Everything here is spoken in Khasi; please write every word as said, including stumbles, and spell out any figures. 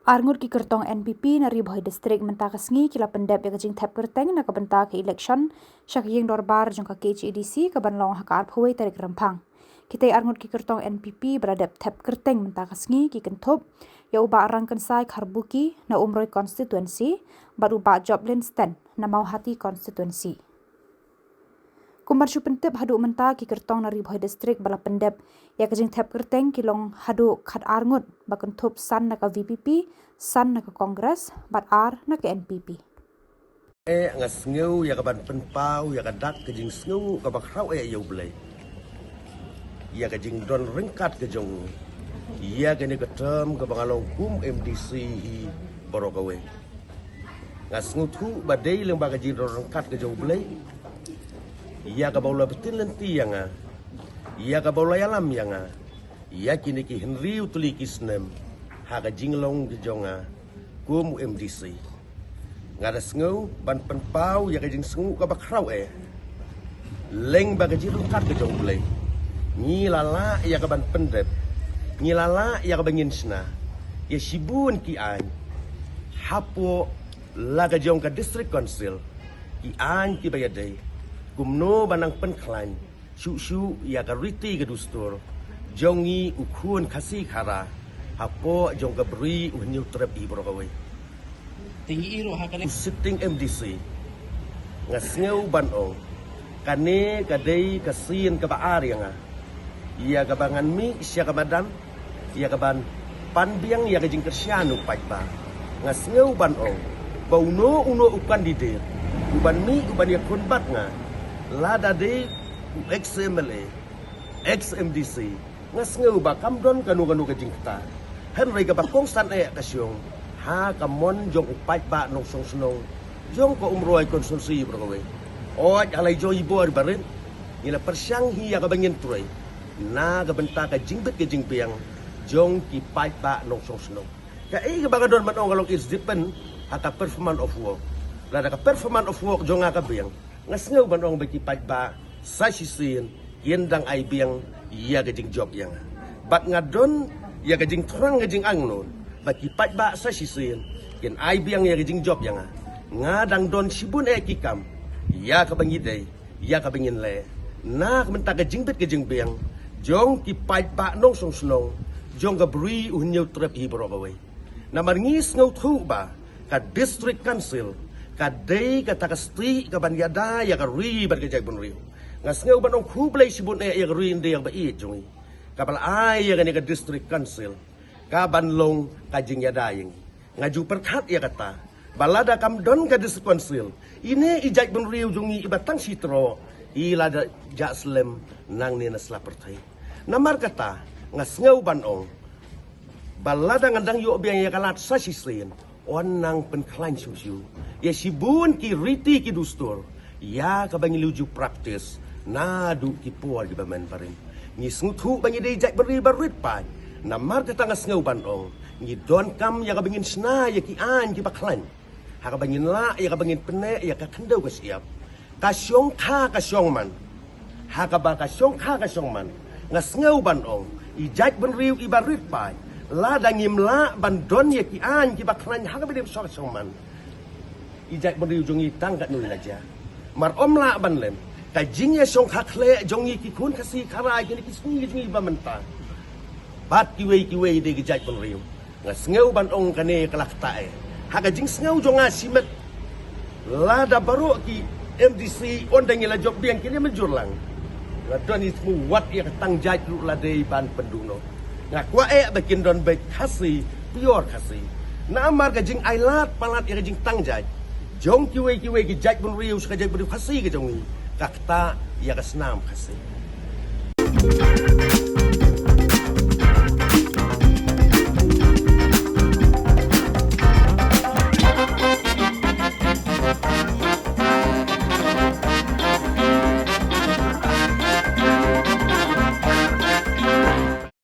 Arngut ki kyrtong N P P na Ri Bhoi District mynta ka sngi ki la pyndep ïa ka jingthep kyrteng na ka bynta ka election sha ka ïing dorbar jong ka K H A D C ka ban long ha ka arphew tarik Rymphang. Kitei arngut ki kyrtong N P P ba la dep thep kyrteng mynta ka sngi ki kynthup ïa u Bah Rangkynsai Kharbuki na Umroi constituency bad u Bah Joblin Sten na Mawhati constituency. Kumba shu pyntip, haduh mynta ki kyrtong na Ri Bhoi District ba la pyndep ïa ka jingthep kyrteng ki long haduh khat arngut, ba kynthup san na ka V P P, san na ka Congress bad ar na ka N P P. Eh, nga sngew ïa ka ban pynpaw ïa ka dak ka jingsngew ka ba khraw eh ïa U Blei ïa ka jingdon ryngkat ka jong u ïa kane ka term ka ba nga long kum M D C hi baroh kawei. Nga sngewthuh ba dei lyngba ka jingdon ryngkat ka jong U Blei ïa ka ba u la btin lynti ïa nga, ïa ka ba u la ïalam ïa nga ïa kine ki hynriew tylli ki snem ha ka jinglong ka jong nga kum u M D C. Nga da sngew ban pynpaw ïa ka jingsngew ka ba khraw eh lyngba ka jingryngkat ka jong U Blei. Ngi la lah ïa ka ban pyndep, ngi la lah ïa ka ba ngin shna ïa shibun ki aiñ hapoh la ka jong ka District Council, ki aiñ ki ba ïadei kumno ba nang pynkhlaiñ shuh shuh ïa ka riti ka dustur jong ngi u khun Khasi Khara hapoh jong ka Bri u Hynñiewtrep hi baroh kawei. Te ngi ïohi ruh ha kane u sitting M D C, nga sngew ban ong kane ka dei ka sien ka ba ar ïa nga ïa ka ba ngan mih sha ka madan ïa ka ban pan biang ïa ka jingkyrshan u paidbah. Nga sngew ban ong ba uno uno u candidate u ban mih u ban ïakhun bad nga, lada dei u ex M L A, ex M D C, nga sngew ba kam don kano kano ka jingkta. Hynrei ka ba kongsan eh ka shong ha ka mon jong u paidbah nongshong shnong jong ka Umroi constituency baroh kawei. Oi, ha la i jong i bor barit ngi la pyrshang hi ïa ka ba ngin trei na ka bynta ka jingbit ka jingbiang jong ki paidbah nongshong shnong. Kaei ka ba nga don ban ong ka long, it's depend ha ka performance of work. Lada ka performance of work jong nga ka biang, nga sngew ban ong ba ki paidbah sa shisien kin dang ai biang ïa ka jingjop ïa nga. Bad nga don ïa ka jingthrang ka jingangnud ba ki paidbah sa shisien kin ai biang ïa ka jingjop ïa nga. Nga dang don shibun eh ki kam ïa ka ba ngi dei ïa ka ba ngin leh na ka bynta ka jingbit ka jingbiang jong ki paidbah nongshong shnong jong ka Bri u Hynñiewtrep hi baroh kawei. Namar ngi sngewthuh ba ka District Council ka dei kata ka stieh ka ban ïada ïa ka ri bad ka jaitbynriew. Nga sngew ban ong khublei shibun eh ïa ka ri India ka ba ïeit jong ngi ka ba la ai ïa kane ka District Council ka ban long ka jingïada ïa ngi. Nga ju pyrkhat ïa kata ba lada kam don ka District Council, ine i jaitbynriew jong ngi i ba tang shi troh i la da jah slem nangne na sla pyrthei. Namar kata nga sngew ban ong ba lada ngan dang ïoh biang ïa ka lad sa shisien, yn nang pynkhlaiñ shuh shuh ïa shibun ki riti ki dustur ïa ka ba ngi la ju practice naduh ki por ki ba mynbarim. Ngi sngewthuh ba ngi dei jaitbynriew ba rit paid, namar kata nga sngew ban ong ngi donkam ïa ka ba ngin shna ïa ki aiñ ki ba khlaiñ ha ka ba ngin lah ïa ka ba ngin pynneh ïa ka khyndew ka shyiap. Ka shongkha ka shongman, ha ka ba ka shongkha ka shongman, nga sngew ban ong i jaitbynriew i ba rit paid, lada ngim lah ban don ïa ki aiñ ki ba khlaiñ ha ka ba ngin shongkha shongman, i jaitbynriew jong ngi tang katno i la jia. Mar ym lah ban lem ka jingïashongkha khleh jong ngi ki khun Khasi Khara kine ki sngi jong ngi ba mynta bad kiwei kiwei de ki jaitbynriew. Nga sngew ban ong kane ka la kta eh ha ka jingsngew jong nga shimet. Lada baroh ki M D C ynda ngi la jop biang kine mynjur lang, la don i thmu wat ïa ka tang jait ruh la dei ban pynduh noh. Nga kwah eh ba kin don beit Khasi, pure Khasi. Namar ka jingailad palat ïa ka jingtang jait jong kiwei kiwei ki jaitbynriew sha ka jaitbynriew Khasi ka jong ngi ka kta ïa ka snam Khasi.